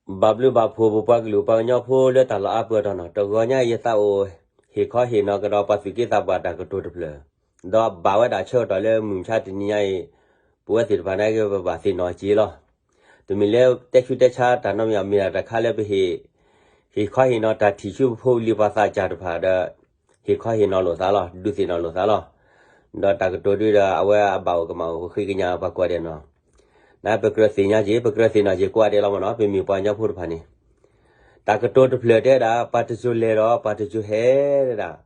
ဘၣ်ဘျုးဘၣ်ဖှိၣ်ပပှၤကလုာ်ပှၤကညီဖိလၢတၢ်လီၢ်အါပၢၢ်အတီၢ်နီၤ, တဂီၤညါအံၤယသးအိၣ် ဟ့ၣ်ခီဟ့ၣ်နီၤကဒီးပှၤသူၣ်က့သးပှၢ်တၢ်ကတိၤတဖျၢၣ်, ဒီးဘၣ်ဝဲဒၣ်ဆၢကတီၢ်လၢမုၢ်မဆါတနံၤညါအံၤ, ပဝဲသ့ၣ်တဖၣ်န့ၣ်က့ၤ ပဘၣ်သ့ၣ်နီၣ်က့ၤလီၤ. တမ့ၢ်လၢတဲဆူတဲဆါတၢ်နီတမံၤ မ့ၢ်ဒၣ်တၢ်ခါလၢပဟ့ၣ်, ဟ့ၣ်ခီဟ့ၣ်နီၤတၢ်ထံၣ်ဆူပဖိပလံၤပှၤသးစၢ်တဖၣ်ဒီး ဟ့ၣ်ခီဟ့ၣ်နီၤလိာ်သးလီၤ, ဒုးသ့ၣ်နီၣ်လိာ်သးလီၤ. ဒီးတၢ်ကတိၤဒုဒီး အဝဲအဘၣ်အိၣ်ကမၣ်အိၣ်ဃ့ကညးပှၤကိးဂၤဒဲးနီၤ, နပကြၢးသ့ၣ်ညါက့ၤ ပကြၢးသ့ၣ်နီၣ်က့ၤကိးဂၤဒဲးလီၤမ့ၢ်နီၤ, ပမ့ၢ်ပှၤကညီဖိတဖၣ်န့ၣ်, တၢ်ကတိၤတဖျၢၣ်တဲဒၣ် ပှၤတစိၤလဲၤဒီးပှၤတစိၤဟဲဒၣ်,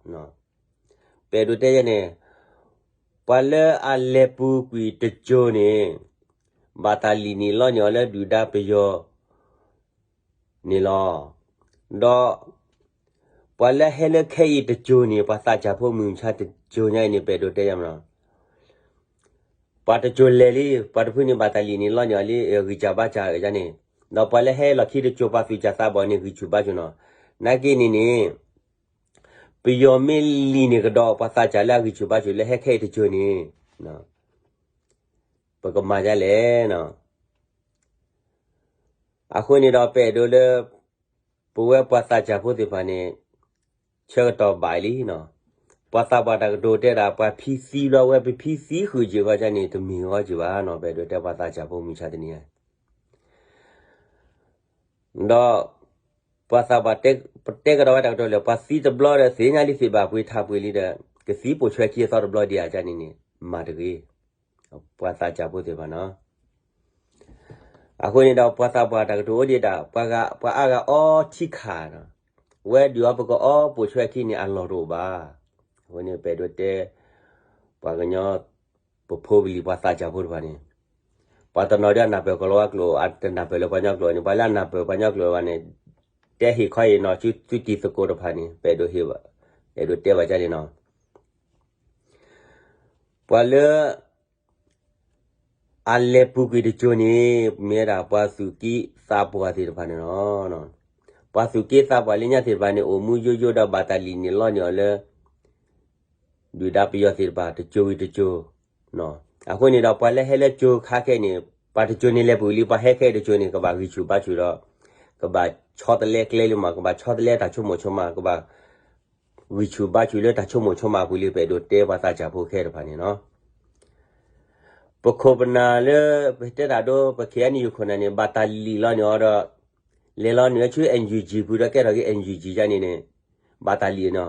ပအဲၣ်ဒိးတဲယဲန့ၣ်, ပှၤလၢအလဲၤပူၤကွံာ်တစိၤန့ၣ်, ဘၣ်တၢ်လံၣ်နံၣ်လီနံၣ်အီၤလၢဒုၣ်ဒါပယီၤန့ၣ်လီၤ. ဒီး ပှၤလၢဟဲလၢခဲအံၤတစိၤန့ၣ် ပှၤသးစၢ်ဖိမုၢ်မဆါတစိၤညါအံၤန့ၣ် ပအဲၣ်ဒိးတဲယဲမ့ၢ်နီၤ, ပှၤတစိၤလဲၤလံ, ပှၤတဖုန့ၣ်ဘၣ်တၢ်လံၣ်နံၣ်လီနံၣ်အီၤလံ ဂံၢ်စၢ်ဘါစၢ်အဂၤန့ၣ်, ဒီးပှၤလၢဟဲလီၢ်ခံတစိၤ ပှၤသူၣ်စၢ်သးဘီၣ်န့ၣ် ဂံၢ်ဆူၣ်ဘါဆူၣ်နီၤ, နာ်က့န့ၣ်န့ၣ် ပယီၤမ့ၢ်လံၣ်န့ၢ်ကဒီးပှၤသးစၢ်လၢအဂံၢ်ဆူၣ်ဘါဆူၣ်လၢဟဲခဲအံၤတစိၤန့ၣ်, ပကမၤဒ်လဲၣ်နီၤ. အဃိန့ၣ်ဒီးပအဲၣ်ဒိးလၢ ပဝဲပှၤသးစၢ်ဖိသ့ၣ်တဖၣ်န့ၣ် ဆၢကတီၢ်ဘၣ်လံနီၤ, ပှၤသးပှၢ်တၢ်ကတိၤတဲဒၣ် ပှၤဖံသံဘျီဝဲ ပဖံသံဃုာ်က့ၤဃီန့ၣ် တမ့ၢ်ဂီၢ်က့ၤဘၣ်နီၤ, ပအဲၣ်ဒိးတဲပှၤသးစၢ်ဖိမုၢ်မဆါတနံၤညါ ဒီး ပှၤသးပှၢ်တဲကဒီးဝဲတၢ်ကတိၤလၢ ပှၤသံတဘျီဒီး သ့ၣ်ညါလံသ့ၣ်ဘၣ်ပှ့ၤထးပှ့ၤလံဒီး ကသံပိာ်ဆွဲခံအသီတဘျီဒံးဧါန့ၣ်န့ၣ် မၤတဂ့ၤ. ပှၤသးစၢ်ဖိသ့ၣ်တဖၣ်နီၤ. အဃိန့ၣ်ဒီး ပှၤသးပှၢ်တၢ်ကတိၤအိၣ်ဒံးဒၣ် ပှၤအါဂၤအီထံခးနီၤ, ဝဲဒုးအီၤပကအီပိာ်ဆွဲခံန့ၣ် အလီၢ်တအိၣ်ဘၣ်. အဃိန့ၣ် ပအဲၣ်ဒိးတဲ ပှၤကညီ ပဖိပလံၤပှၤသးစၢ်ဖိတဖၣ်န့ၣ် ပှၤတနီၤဒ်အနၢ်ပၢၢ်ကီၤလၤဝါကျိာ် အတနၢ်ပၢၢ်လၢပှၤကညီကျိာ်န့ၣ် ပှၤလၢအနၢ်ပၢၢ်ပှၤကညီကျိာ်ဘၣ်န့ၣ် တဲဟ့ၣ်ခီဟ့ၣ်နီၤဆူသုတံၤသကိးတဖၣ်န့ၣ် ပအဲၣ်ဒိးဟ့ၣ်ဘၣ်, အဲၣ်ဒိးတဲဘၣ်ကန့ၣ်နီၤ. ပှၤလၢ အလဲၤပူၤကွံာ်တစိၤန့ၣ် မ့ၢ်ဝဲဒၣ်ပှၤသူၣ်က့သးပှၢ်သ့ၣ်တဖၣ်န့ၣ်လီၤ. ပှၤသူၣ်က့သးပှၢ်လၢညါသ့ၣ်တဖၣ်န့ၣ် အိၣ်မူယိယိဒီးဘၣ်တၢ်လံၣ်န့ၢ်လီန့ၢ်အီၤလၢ ဒုၣ်ဒါပယီၤသ့ၣ်တဖၣ် တစိၤဝံၤတစိၤ, အဃိန့ၣ်ဒီး ပှၤလၢဟဲလၢကၠိခါခဲအံၤန့ၣ် ပှၤတစိၤန့ၣ်လဲၤပူၤလံ ပှၤဟဲခဲအံၤတစိၤန့ၣ် ကဘၣ်ဂံၢ်ဆူၣ်ဘါဆူၣ်ဒီး ကဘၣ်ဆီတလဲကျဲလံမး ကဘၣ်ဆီတလဲတၢ်ဆိကမိၣ်ဆိကမး ကဘၣ် ဂံၢ်ဆူၣ်ဘါဆူၣ်လၢတၢ်ဆိကမိၣ်ဆိကမးအပူၤလံ ပအဲၣ်ဒိးတဲပှၤသးစၢ်ဖိခဲတဖၣ်န့ၣ်လီၤ. ပခိၣ်ပနၢ်လၢ ပတဲတၢ်ဒိ ပ ခ့ၣ်အဲၣ်ယူၣ် ခိၣ်နၢ်န့ၣ် ဘၣ်တၢ်လံၣ်လီၤန့ၢ်အီၤဒီး လဲၤလီၤနုာ်ဝဲဆူ NUG ပူၤဒီးကဲထီၣ်က့ၤ NUG ဒ်န့ၣ်န့ၣ် ဘၣ်တၢ်လံၣ်နီၤ.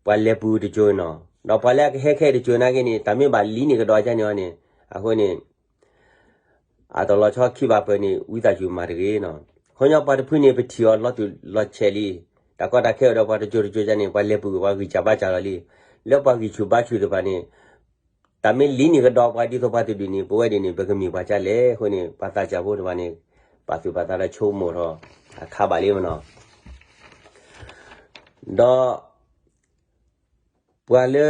ပှၤလဲၤပူၤတစိၤနီၤ ဒီးပှၤလၢအကဟဲခဲအံၤတစိၤနာ်က့န့ၣ် တၢ်မ့ၢ်ဘၣ်လံၣ်န့ၢ်ကဒီးဒ်န့ၣ်အီၤန့ၣ် အဃိန့ၣ် အတလီၤဆီခံဘၣ်ပှဲၤန့ၣ် ဝံသးစူၤမၤတဂ့ၤနီၤ. ခီပညီပှၤတဖုန့ၣ် ပထံၣ်အီၤလီၤတူာ်လီၤဆဲးလံ. တၢ်ကီတၢ်ခဲအိၣ်ဒီးပှၤတစိၤတစိၤဒ်န့ၣ် ပှၤလဲၤပူၤပှၤဂံၢ်စၢ်ဘါစၢ်လီၤလံ. လၢပှၤဂံၢ်ဆူၣ်ဘါဆူၣ်သ့ၣ်တဖၣ်န့ၣ် တၢ်မ့ၢ်လံၣ်န့ၢ်ကဒီးပှၤဒ်သိးပှၤတဒုန့ၣ် ပဝဲဒၣ်န့ၣ် ပကမ့ၢ်ပှၤကလဲၣ်အဃိန့ၣ် ပှၤသးစၢ်ဖိတဖၣ်န့ၣ် ပာ်သူၣ်ပာ်သးဒီးဆိကမိၣ်ထီၣ် အခါဘၣ်လံမနီၤ. ဒီး ပှၤလၢ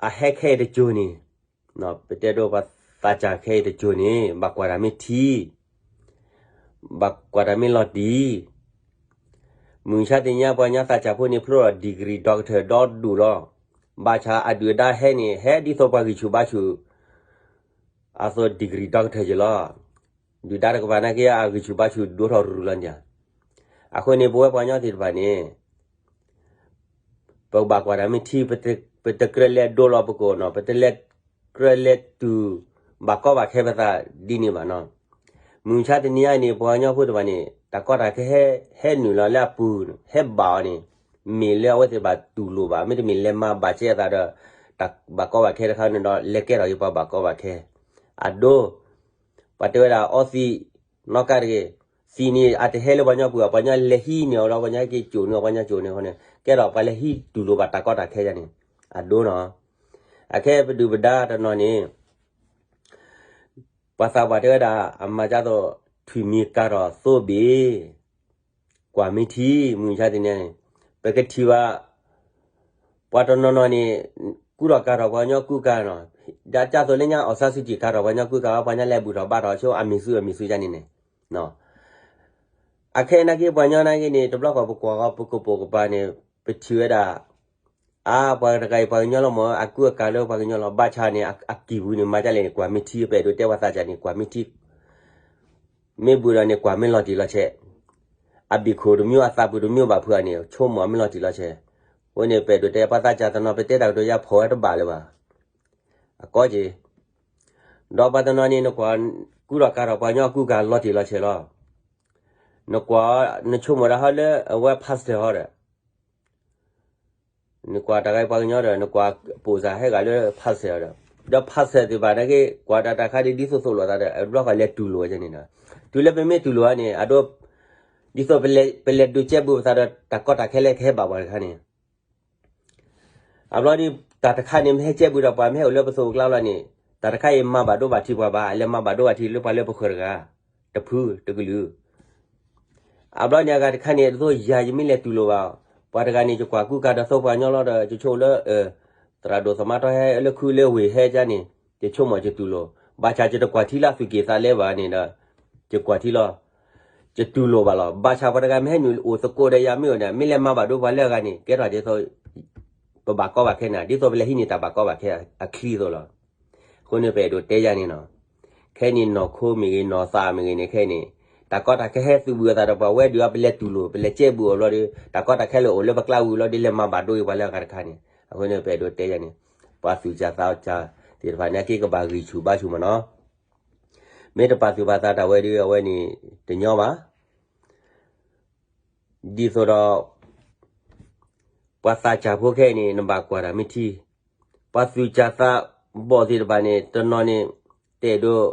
အဟဲခဲအံၤတစိၤန့ၣ် ပတဲဒိပှၤသးစၢ်ခဲအံၤတစိၤန့ၣ် ဘၣ်ကွၢ်တၢ်မ့ၢ်ထံ ဘၣ်ကွၢ်တၢ်မ့ၢ်လီၤတံၢ်. မုၢ်မဆါတနံၤညါပှၤကညီသးစၢ်ဖိန့ၣ် ဖျိထီၣ် degree doctor ဒီဒူၣ်လီၤ. ဘၣ်ဆၣ်အဒုၣ်အဒါဟဲန့ၣ် ဟဲဒ်သိးပှၤဂံၢ်ဆူၣ်ဘါဆူၣ် အသိး degree doctor ယလီၤ. ဒုၣ်ဒါတကပၤနာ်က့ အဂံၢ်ဆူၣ်ဘါဆူၣ်ဒိၣ်ထီၣ်ရူၤရူၤလီၤန့ၣ်. အဃိန့ၣ် ပဝဲပှၤကညီသ့ၣ်တဖၣ်န့ၣ် ပကဘၣ်ကွၢ်တၢ်မ့ၢ်ထံ ပတကြၢးလဲၤဒိလီၤပကိာ်နီၤ ပတလဲၤကြၢးလဲၤတူၢ်ဘၣ်ကီဘၣ်ခဲပသးဒ်န့ၣ်ဘၣ်နီၤ. မုၢ်မဆါတနံၤအံၤန့ၣ် ပှၤကညီဖိတဖၣ်န့ၣ် တၢ်ကီတၢ်ခဲဟဲ ဟဲနုာ်လီၤလၢအပူၤ ဟဲဘၣ်အီၤန့ၣ် မ့ၢ်လၢအဝဲသ့ၣ်ဘၣ်တူၢ်လိာ်ဘၣ် မ့တမ့ၢ်လဲၤမၤဘၣ်ကဲအသးဒီး တၢ်ဘၣ်ကီဘၣ်ခဲတခါန့ၣ်ဒီး လဲၤကဲထီၣ်က့ၤပှၤဘၣ်ကီဘၣ်ခဲ အဒိ ပှၤတဲဝဲဒၣ်အီသံး နီၣ်ကါတဂ့ၤ, သံးန့ၣ် အတဟဲလၢပှၤကညီပူၤ ပှၤကညီလဲၤဟံးန့ၢ်အီၤဒီး ပှၤကညီဟဲက့ၤကိာ်န့ၢ်အီၤ ပှၤကညီကိာ်န့ၢ်အီၤန့ၣ် ကဲထီၣ်ပှၤလဲၤဟံးတူၢ်လိာ်ဘၣ်တၢ်ကီတၢ်ခဲယါန့ၣ် အဒိနီၤ. အခဲပဒုၣ်ပဒါတနီၤန့ၣ် ပှၤသးပှၢ်တဲဝဲဒၣ် အမၤဒ်သိး ထွံၣ်မံၤကၤထီၣ်သိဘ့ၣ် ကွၢ်မ့ၢ်ထံ မုၢ်မဆါတနံၤန့ၣ် ပကထံၣ်ဘၣ် ပှၤတနီၤနီၤန့ၣ် ကူထီၣ်ကၤထီၣ်ပှၤကညီကူကၤနီၤ, ဒ်သိးလၢညါအီၣ်ဆါစုကံၣ်ကၤထီၣ်ပှၤကညီကူကၤ ပှၤကညီလဲၤဘူၣ်ထီၣ်ဘါထီၣ်ဆိ အမံၤဆူအမံၤဆူယါန့ၣ်န့ၣ် အခဲအံၤနာ်က့ ပှၤကညီနာ်က့န့ၣ် တဘျီဃီပကွၢ်ဃီ ပကပိာ်ကပၤန့ၣ် ပထံၣ်ဝဲဒၣ် အါ ပှၤတဂၤအံၤ ပှၤကညီလီၤမး အကူအကၤလၢပှၤကညီလီၤ ဘၣ်ဆၣ်န့ၣ် အကံၢ်ပူၤန့ၣ် မၤဒ်လဲၣ်န့ၣ် ကွၢ်မ့ၢ်ထံ ပအဲၣ်ဒိးတဲပှၤသးစၢ်န့ၣ် ကွၢ်မ့ၢ်ထံ မ့ၢ်ဘုးဒီးန့ၣ်ကွၢ်မ့ၢ်လီၤတံၢ်လီၤဆဲး, အဘံၣ်ခိၣ်တမံၤအသးပူၤတမံၤဘၣ်ဖုးအန့ၣ် ဆိကမိၣ်မ့ၢ်လီၤတံၢ်လီၤဆဲး, အဃိန့ၣ် ပအဲၣ်ဒိးတဲပှၤသးစၢ်တနီၤ ပတဲတၢ်ကတိၤယါဖီၣ်ဝဲတဘၣ်လၢၤဘၣ်. အကီက့ၤ, ဒီးပှၤတနီၤန့ၣ် နကွၢ်ကူထီၣ်ကၤထီၣ်ပှၤကညီကူကၤလီၤတံၢ်လီၤဆဲးလီၤ. နကွၢ်, နဆိကမိၣ်ဒၣ်ဟီလၢအဝဲ pastor ဟီဒီး နကွၢ်တၢ်ဂၤပှၤကညီဒီး နကွၢ်ပိာ်စၢ်ဟဲဂၤလၢ pastor ဒီး, ဒီး pastor သ့ၣ်တဖၣ်န့ၣ်က့ၤ ကွၢ်တၢ်တခါဒ်သိးသိးလိာ်သးဒီး အဘျီဃီလဲၤတူၢ်လိာ်ဝဲန့ၣ်ဒီး, တုၤလၢပမ့ၢ်တူၢ်လိာ်ဝဲန့ၣ် အဒိ, ဒ်သိးပလဲၤဒုးကဲဘူးပသးဒီး တၢ်ကီတၢ်ခဲလၢကဟဲဘၣ်ပှၤတခါန့ၣ် အဘျီဒီး တၢ်တခါန့ၣ် မ့ၢ်ဟဲကဲဘူးဒီးပှၤမ့ၢ်ဟဲအိၣ်လၢပသိးပကျါလီၤန့ၣ်, တၢ်တခါအံၤမၤဘၣ်ဒိဘၣ်ထံးပှၤဘၣ်, အလဲၤမၤဘၣ်ဒိဘၣ်ထံးလၢပှၤလၢပဃၢၤတဂၤ, တဖုတကလုာ်. အဘျီန့ၣ်အဂၤတခါန့ၣ် ဒ်သိးယၤယမ့ၢ်လဲၤတူၢ်လိာ်ဘၣ်, ပှၤတဂၤန့ၣ် ယကွၢ်ကူကၤဒီးသိပှၤကညီလီၤဒီး ယဆိကမိၣ်လၢ သရၣ်ဒိၣ်သမါထီဟဲလၢခုလၢဝ့ၢ်ဟဲကါန့ၣ် ယဆိကမိၣ်ယတူၢ်လိာ်, ဘၣ်ဆၣ်ယတကွၢ်ထံလၢအသူၣ်က့ၣ်သးလဲဘၣ်န့ၣ်ဒီး ယကွၢ်ထံလီၤ. ယတူၢ်လိာ်ဘၣ်လီၤ. ဘၣ်ဆၣ်ပှၤတဂၤမ့ၢ်ဟဲနုာ်အိၣ်သကိးဒီးယၤမ့ၢ်အိၣ်န့ၣ် မ့ၢ်လဲၤမၤဘၣ်ဒိပှၤလၢအဂၤန့ၣ် ကဲထီၣ်ဒ်သိး ပဘၣ်ကီဘၣ်ခဲန့ၣ် ဒ်သိးပလဲၤဟံးန့ၢ်တၢ်ဘၣ်ကီဘၣ်ခဲအချံအသိးလီၤ. အဃိန့ၣ် ပအဲၣ်ဒိးတဲယၤန့ၣ်နီၤ, ခဲအံၤန့ၣ်နီၢ်ခိမ့ၢ်ဂ့ၤ နီၢ်သးမ့ၢ်ဂ့ၤန့ၣ် ခဲအံၤန့ၣ် တၢ်ကီတၢ်ခဲဟဲသုးဘုးအသးဒီးပှၤဝဲဒုးအပလဲၤတူၢ်လိာ် ပလဲၤကဲဘူးအဘျီဒီး တၢ်ကီတၢ်ခဲလၢအိၣ်လၢပကျါဝံၤလီၤဒီး လဲၤမၤဘၣ်ဒိအံၤပှၤလၢအဂၤတခါန့ၣ် အဃိန့ၣ် ပအဲၣ်ဒိးတဲယၤန့ၣ် ပှၤသူၣ်စၢ်သးစၢ်သ့ၣ်တဖၣ်န့ၣ် က့ၤကဘၣ်ဂံၢ်ဆူၣ်ဘါဆူၣ်မးနီၤ. မ့ၢ်တပာ်သူၣ်ပာ်သးတၢ်ဝဲဒီး အဝဲန့ၣ်တညီဘၣ်. ဒ်သိးဒီး ပှၤသးစၢ်ဖိခဲအံၤန့ၣ် နဘၣ်ကွၢ်တၢ်မ့ၢ်ထံ, ပှၤသူၣ်စၢ်သးဘီၣ်သ့ၣ်တဖၣ်န့ၣ် တနီၤန့ၣ် တအဲၣ်ဒိး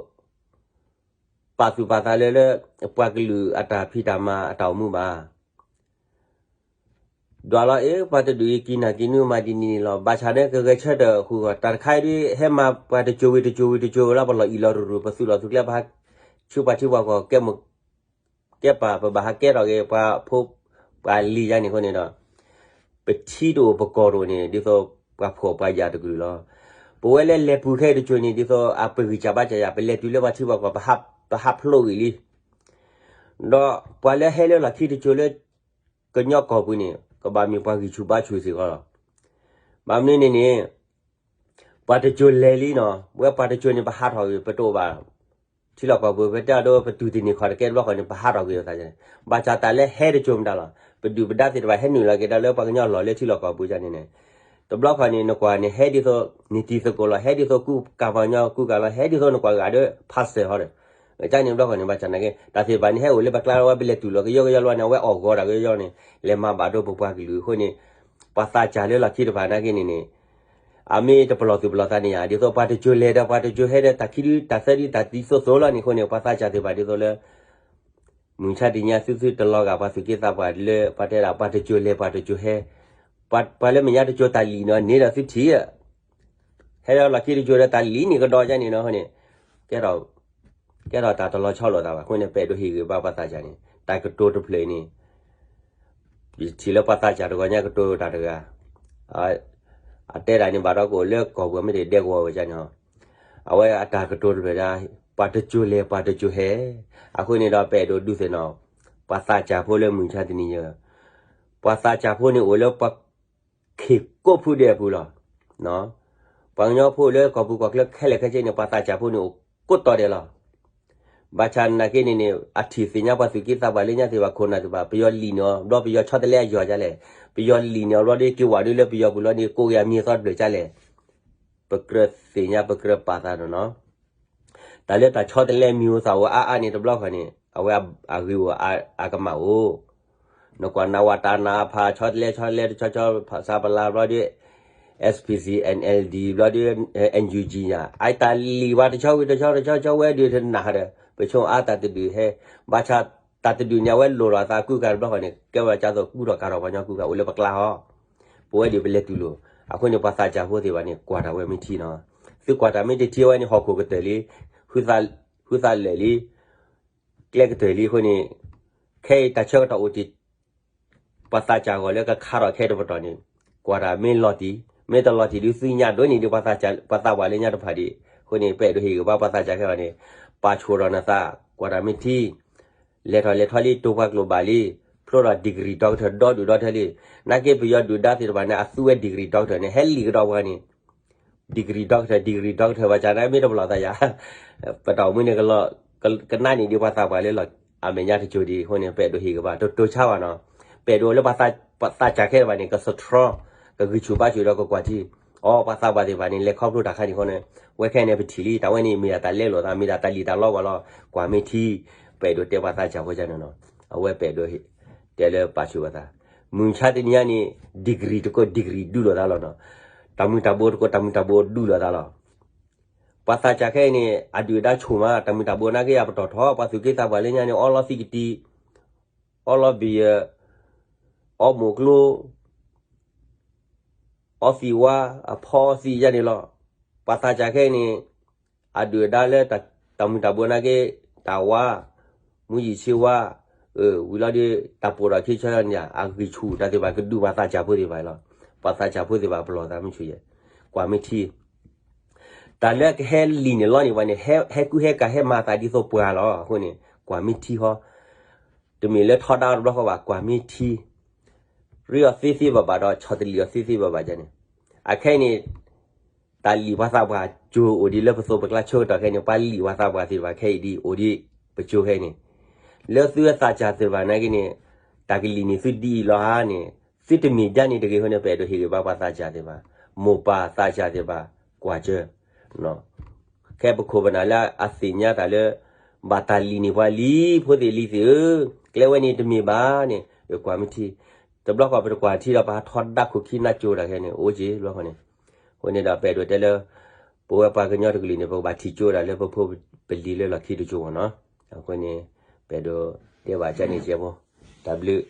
ပာ်သူၣ်ပာ်သးလၢလၢ ပှၤကလုာ်အတၢ်ဖံးတၢ်မၤအတၢ်အိၣ်မူဘၣ်. ဒွးလီၤအ့ၣ် ပှၤတဒုးအံၤကံၢ်နၢ်ကံၢ်နူမၤဒ်န့ၣ်န့ၣ်လီၤ. ဘၣ်ဆၣ်န့ၣ် ကဂဲၤဆၢထၢၣ်ဃုာ်ဂီၢ် တၢ်တခါအံၤဒ် ဟဲမၤပှၤတစိၤဝံၤတစိၤဝံၤတစိၤဝံၤလီၤ ပလီၢ်အံၣ်လီၤရူၤရူၤ ပသူၣ်လီၤသူၣ်ကျဲ ပဟး ဆူပှၤထံပှၤကီၢ်ကဲမိၢ် ကဲပၢ် ပဘၣ်ဟးကဲထီၣ်က့ၤ ပှၤဖိပှၤလံၤယါန့ၣ်အဃိန့ၣ်ဒီး ပထံတအိၣ်ပကီၢ်တအိၣ်န့ၣ် ဒ်သိးပှၤဖှီၣ်ပှၤယာ်တကလုာ်လီၤ. ပဝဲလၢလဲၤပူၤခဲအံၤတစိၤန့ၣ် ဒ်သိးအပဂံၢ်စၢ်ဘါစၢ်ယၤ ပလဲၤတုၤလၢပှၤထံပှၤကီၢ် ပဟးဖျိးဂ့ၤလံ. ဒီးပှၤလၢဟဲလၢလီၢ်ခံတစိၤလၢ ကညီကီၢ်ပူၤန့ၣ် ကဘၣ်မ့ၢ်ပှၤဂံၢ်ဆူၣ်ဘါဆူၣ်စ့ၢ်ကီးလီၤ. ဘၣ်မနုၤန့ၣ်န့ၣ် ပှၤတစိၤလဲၤလံနီၤ, ပဝဲပှၤတစိၤန့ၣ် ပဟးထီၣ်ဂ့ၤ ပတအိၣ်ဘၣ် ထံလီၢ်ကီၢ်ပူၤ ပတဲအဒိ ပတူၢ်တန့ၢ်ခီၣ်တကဲတဘျီဃီန့ၣ် ပဟးထီၣ်ဂ့ၤအသးန့ၣ်, ဘၣ်ဆၣ်တၢ်လၢဟဲတစိၤမတၤလီၤ, ပဒုၣ်ပဒါသ့ၣ်တဖၣ်ဟဲနုာ်လီၤက့ၤတၢ်လၢပှၤကညီလီၢ်လၢထံလီၢ်ကီၢ်ပူၤန့ၣ်န့ၣ်, တဘျီဃီန့ၣ် နကွၢ်န့ၣ် ဟဲဒ်သိး နတံၤသကိးလီၤ, ဟဲဒ်သိးကူကၤပှၤကညီကူကၤလီၤ, ဟဲဒ်သိးနကွၢ်ဂၤဒီး pastor ဟီဒီး ကန့ၣ်တဘျီဃီန့ၣ် ဘၣ်ဆၣ်နာ်က့ တၢ်သ့ၣ်တဖၣ်န့ၣ် ဟဲအိၣ်လၢပကျါဝဲ ပလဲၤတူၢ်လိာ်ကယီကယီလီၤန့ၣ် အဝဲအီၣ်ဂီၤတၢ်ကယီကယီန့ၣ် လဲၤမၤဘၣ်ဒိပပှၤကလုာ်အဃိန့ၣ် ပှၤသးစၢ်လၢလီၢ်ခံတဖၣ်နာ်က့န့ၣ်န့ၣ် အမ့ၢ်တပလီၢ်သူၣ်ပလီၢ်သးန့ၣ်ယါ ဒ်သိးပှၤတစိၤလဲၤဒီးပှၤတစိၤဟဲဒီးတၢ်ခံဒုတၢ်သၢဒုတၢ်ဒ်သိးသိးလီၤန့ၣ်အဃိန့ၣ် ပှၤသးစၢ်သ့ၣ်တဖၣ်ဒ်သိးလၢ မုၢ်ဆါတနံၤညါသုသုတလီၤဂာ်ပှၤသူၣ်က့သးပှၢ်လၢပှၤတဲဒၣ်ပှၤတစိၤလဲၤပှၤတစိၤဟဲ, ပှၤလၢမဲာ်ညါတစိၤတၢ်လံၣ်န့ၣ်န့ၣ်ဒီးသုထံၣ် ဟဲဒီးလီၢ်ခံတစိၤဒီးတၢ်လံၣ်န့ၣ်ကဒီးယါန့ၣ်နီၤန့ၣ် ကဲထီၣ် ကဲထီၣ်တၢ်တလီၤဆီလိာ်သးဘၣ် အဃိန့ၣ် ပအဲၣ်ဒိးဟ့ၣ်ဂ့ၤဘၣ်ပှၤသးစၢ်န့ၣ် တၢ်ကတိၤတဖျၢၣ်အံၤန့ၣ် ယထံၣ်လၢပှၤသးစၢ်တဂီၤညါကတိၤတၢ်တဂၤ အတဲဒၣ်န့ၣ်ဘၣ်ဒီးကအိၣ်လၢကီၢ်ပူၤမ့ၢ်တဒဲကဝီၤဝဲဒၣ်န့ၣ် အဝဲအတၢ်ကတိၤတဖျၢၣ်ဒၣ် ပှၤတစိၤလဲၤပှၤတစိၤဟဲ, အဃိန့ၣ်ဒီးပအဲၣ်ဒိးဒုးသ့ၣ်နီၣ် ပှၤသးစၢ်ဖိလၢမုၢ်ဆါတနံၤညါ ပှၤသးစၢ်ဖိန့ၣ်အိၣ်လၢပှၤ ခ့ၣ်ကိးဖုဒဲးအပူၤလီၤ. ပှၤကညီဖိလၢကီၢ်ပူၤကီၢ်ချၢခဲလၢာ်ခဲဆ့န့ၣ် ပှၤသးစၢ်ဖိန့ၣ်အိၣ်ကိးတီၤဒဲးလီၤ. ဘၣ်ဆၣ်နာ်က့န့ၣ်န့ၣ် အထံၣ်သ့ၣ်ညါပှၤသူၣ်က့သးပှၢ်လၢညါသ့ၣ်တဖၣ်ခိၣ်နၢ်သ့ၣ်တဖၣ် ပယီၤလံၣ်န့ၢ်အီၤ ဘျီပယီၤဆီတလဲအယီၤဒ်လဲၣ်, ပယီၤလံၣ်န့ၢ်အီၤဘျီဒီးက့ၤဝဲဒ်လၢပယီၤပူၤလီၤန့ၣ် ကိးက့ၤအမံၤအသီတဖျၢၣ်ဒ်လဲၣ်, ပကြၢးသ့ၣ်ညါပကြၢးပာ်သးနီၤနီၤ တၢ်လၢတၢ်ဆီတလဲမံၤအိၣ်သးအိၣ်အါအါန့ၣ်တဘျီဃီန့ၣ် အဝဲအဂ့ၤအိၣ်အကမၣ်အိၣ်, နကွၢ်နးဝးတၢ်နးဖးဆီတလဲဆီတလဲတဆီဆီ ဖးစါပလါဘျီဒီး SPC NLD ဘျီဒီး NUG ညါ အတၢ်လံၣ်ဝဲတဆီဝံၤတဆီတဆီဆီဝဲဒုးတနၢ်ဒီး ပဆိအါတၢ်တဒုးဟဲ, ဘၣ်ဆၣ်တၢ်တဒုးန့ၣ် အဝဲလိၣ်လီၤသးကူကၤတဘျီဃီန့ၣ် ကဲဝဲဒ်သိးကူထီၣ်ကၤထီၣ်ပှၤကညီကူကၤအိၣ်လၢပကျါဟီ ပဝဲဒုးပလဲၤတူၢ်လိာ်, အဃိန့ၣ် ပှၤသးစၢ်ဖိသ့ၣ်တဖၣ်န့ၣ် ကွၢ်တၢ်ဝဲမ့ၢ်ထံနီၤ, သုကွၢ်တၢ်မ့ၢ်တထံဝဲန့ၣ် ဟီၣ်ခိၣ်ကတၢၢ်လံ, ဟုသးလၢာ်လံ, ကျဲကတၢၢ်လံအဃိန့ၣ်, ခဲအံၤတၢ်ဆၢကတီၢ်အိၣ်တ့ၢ် ပှၤသးစၢ်ဂီၢ်လၢကခါထီၣ်ခဲတပတီၢ်န့ၣ်, ကွၢ်တၢ်မ့ၢ်လီၤတံၢ်, မ့ၢ်တလီၤတံၢ်ဒုးသုညါဒိၣ်န့ၣ်ဒုး ပှၤသးပှၢ်လၢညါတဖၣ်ဒံး, အဃိန့ၣ် ပအဲၣ်ဒိးဟ့ၣ်ဂ့ၤဘၣ်ပှၤသးစၢ်ခဲအံၤန့ၣ်, ပာ်ဆိၣ်ထီၣ်နသး, ကွၢ်တၢ်မ့ၢ်ထံ လဲၤထီၣ်လဲၤထီလံ တိာ်ပှၤကျိာ်ဘၣ်လံ, ဖျိထီၣ် degree doctor ဒီဒူၣ်ဒီထၢလံ, နာ်က့ပယီၤဒုၣ်ဒါသ့ၣ်တဖၣ်န့ၣ် အသူဝဲ degree doctor န့ၣ် ဟဲလံၣ်ကဒီးပှၤန့ၣ်, degree doctor degree doctor ဘၣ်ဆၣ်န့ၣ်မ့ၢ်တပလီၢ်သးယၤ, ပတၢ်အိၣ်မူန့ၣ်ကလီၤ ကနၣ်န့ၢ်ဒံးပှၤသးပှၢ်လၢလီၤအမဲာ်ညါတစိၤဒံးအဃိန့ၣ် ပအဲၣ်ဒိးဟ့ၣ်ဂံၢ်ဘါ တတိၤဆါဘၣ်နီၤ. ပအဲၣ်ဒိးလၢပှၤသးစၢ်ခဲအံၤဘၣ်န့ၣ် က strong ကဂံၢ်ဆူၣ်ဘါဆူၣ်ဒီးကကွၢ်ထံ, အိ ပှၤသးပှၢ်သ့ၣ်တဖၣ်န့ၣ် လဲၤခီဖျိတၢ်ခါန့ၣ်အဃိန့ၣ် ဝဲခဲအံၤန့ၣ် ပထံၣ်လံ တၢ်ဝဲန့ၣ် မ့ၢ်ဒၣ်တၢ်လဲလိာ်သး မ့ၢ်ဒၣ်တၢ်လံၣ်တၢ်လီပှၤလီၤ. ကွၢ်မ့ၢ်ထံ, ပအဲၣ်ဒိးတဲပှၤသးစၢ်ဖိကန့ၣ်နီၤ. အဝဲပအဲၣ်ဒိး တဲလၢပာ်ဆူၣ်ပှၤသး, မုၢ်ဆါတနံၤညါန့ၣ် degree တကိး degree ဒုးလိာ်သးလီၤနီၤ. တၢ်မုၢ်တၢ်ဘိတကိး တၢ်မုၢ်တၢ်ဘိဒုးလိာ်သးလီၤ. ပှၤသးစၢ်ခဲအံၤန့ၣ် အဒုၣ်အဒါဆူၣ်မး တၢ်မုၢ်တၢ်ဘိနာ်က့အပတီၢ်ထီၣ် ပှၤသူၣ်က့သးပှၢ်လၢညါန့ၣ် အီလီၤသံးကတံၢ်, အီလီၤဘံၣ်ယၢၢ်, အီမိၢ်ကျိ အီသံးဝါ, အဖီအီသံးယါန့ၣ်လီၤ. ပှၤသးစၢ်ခဲအံၤန့ၣ် အဒုၣ်အဒါလၢတၢ်မုၢ်တၢ်ဘိနာ်က့ တၢ်ဝါ, မူယံာ်ဆ့ဝါ, ဝံၤလီၤဒီး တၢ်ပိာ်ထီၣ်ခံဆၢန့ၣ် အဂံၢ်ဆူၣ်တၢ်သ့ၣ်တဖၣ် ကဒုးပှၤသးစၢ်ဖိသ့ၣ်တဖၣ်လီၤ. ပှၤသးစၢ်ဖိသ့ၣ်တဖၣ်ပလီၢ်သးမုၢ်ဆူၣ်ယဲၢ်, ကွၢ်မ့ၢ်ထံ တၢ်လၢကဟဲလံၣ်န့ၢ်လီန့ၢ်ပှၤန့ၣ် ဟဲကူၣ်ဟဲကၤဟဲမၤသးဒ်သိးပှၤလီၤ. အဃိန့ၣ် ကွၢ်မ့ၢ်ထံဟီ, တမ့ၢ်လၢထီဒါတဘျီဃီဘၣ် ကွၢ်မ့ၢ်ထံ, ရ့အီၤသ့သ့ဘၣ်ဘၣ်ဒီး ဆီၣ်တလံာ်အီၤသ့သ့ဘၣ်ဘၣ်န့ၣ်, အခဲအံၤန့ၣ် တၢ်လံၣ်ပှၤသးပှၢ်ကၠိအိၣ်ဒံးလၢပသိးပကျါဆၢကတီၢ်ခဲအံၤန့ၣ် ပှၤလံၣ်ပှၤသးပှၢ်သ့ၣ်တဖၣ်ခဲအံၤဒ်အိၣ်ဒံးပကၠိခဲအံၤန့ၣ်, လၢသုသးစၢ်သ့ၣ်တဖၣ်နာ်က့န့ၣ် တၢ်ကလံၣ်န့ၢ်သုဒ်အံၤလီၤဧါန့ၣ်, သုတမ့ၢ်ဒ်န့ၣ်တဂ့ၤအဃိန့ၣ် ပအဲၣ်ဒိးဟ့ၣ်ဂံၢ်ဘါပှၤသးစၢ်သ့ၣ်တဖၣ်, မိၢ်ပၢ်သးစၢ်သ့ၣ်တဖၣ် ကွၢ်စၢၤ ခဲပခိၣ်ပနၢ်လၢအသ့ၣ်ညါတၢ်လၢ ဘၣ်တၢ်လံၣ်န့ၢ်ပှၤလံ ဖိသ့ၣ်လံၤသ့ၣ်ဧၢ, ကျဲဝဲန့ၣ်တမ့ၢ်ဘၣ်န့ၣ် ကွၢ်မ့ၢ်ထံ, တဘျီဃီပတကွၢ်ထံဒီးပဟးထီဒါခိၣ်ခံနါကၠိတၢ်ခဲန့ၣ် အိၣ်က့ၤတဘျီဃီန့ၣ်, အဃိန့ၣ်ဒီးပအဲၣ်ဒိးတဲလၢ ပဝဲပှၤကညီတကလုာ်န့ၣ် ပကဘၣ်ထံၣ်ကၠိဒၣ်လၢပဖိပလံၤလၢလီၢ်ခံတကၠိမ့ၢ်နီၤ, အဃိန့ၣ် ပအဲၣ်ဒိးတဲဘၣ်ကန့ၣ်ကဲဖိ, တၢ်ဘျုး